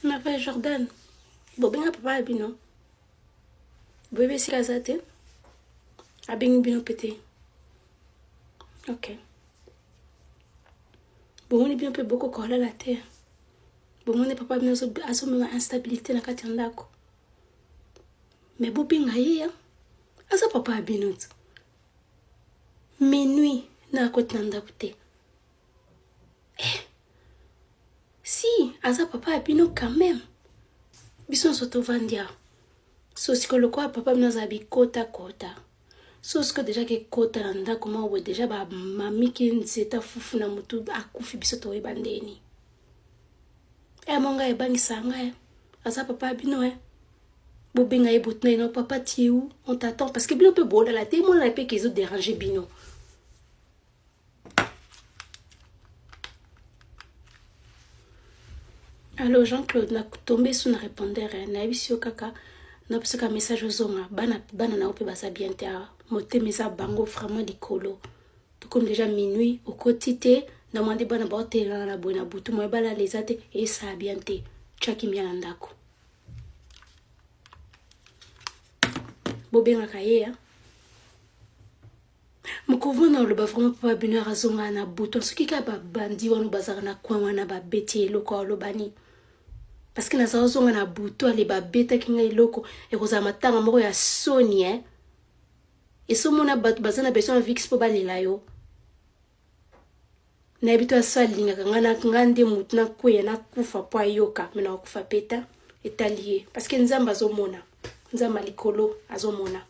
Merveille Jordan, bobenga papa ya bino. Boyebi esika aza te? Abengi bino mpe te. Ok. Bomoni bino mpe bokoka kolala te. Bomoni papa bino azomema instabilité na kati ya ndako. Mais bobenga ye, aza papa ya bino te. Minuit na akoti na ndako te. Eh. Si, aza papa ya bino quand même. Biso nyonso tovandi awa. So sikoyo lokola papa bino azala bikota kota. So sikoyo deja ke kota na ndako moko boye deja ba mamiki nzeta fufu na mutu akufi biso toyeba ndeni. Eh monga ebangisa ngai. Aza papa ya bino eh. Bobenga ye botuna ye no papa tu es où? On t'attend parce que bino pe bolala te mona pe ke ezo déranger bino. Allo Jean-Claude, na tombe sous na répondeur, eh, nayebisi yo kaka napesaka message ozonga bana bana na yo mpe baza bien te awa motema eza bango vraiment likolo tokomi deja minuit okoti te na mwa nde bana baotelelana na boye na butu moye balala eza te esala bien te tya kimia na ndako bobengaka ye ya Mokolo na oloba vraiment papa bino azonga na butu soki kaka babandi wana bazalaka na coin wana babeti eloko aloba nini parce que naza ozonga na butu ale babetaki ngai eloko ekozala matanga moko ya soni eh esomona bato baza na besoin ya vix mpo balela yo nayebi to aso alingaka ngai na ngai nde motu nakweya nakufa mpo ayoka me nakokufa peta etali ye parce que nzambe azomona nzambe ya likolo azomona.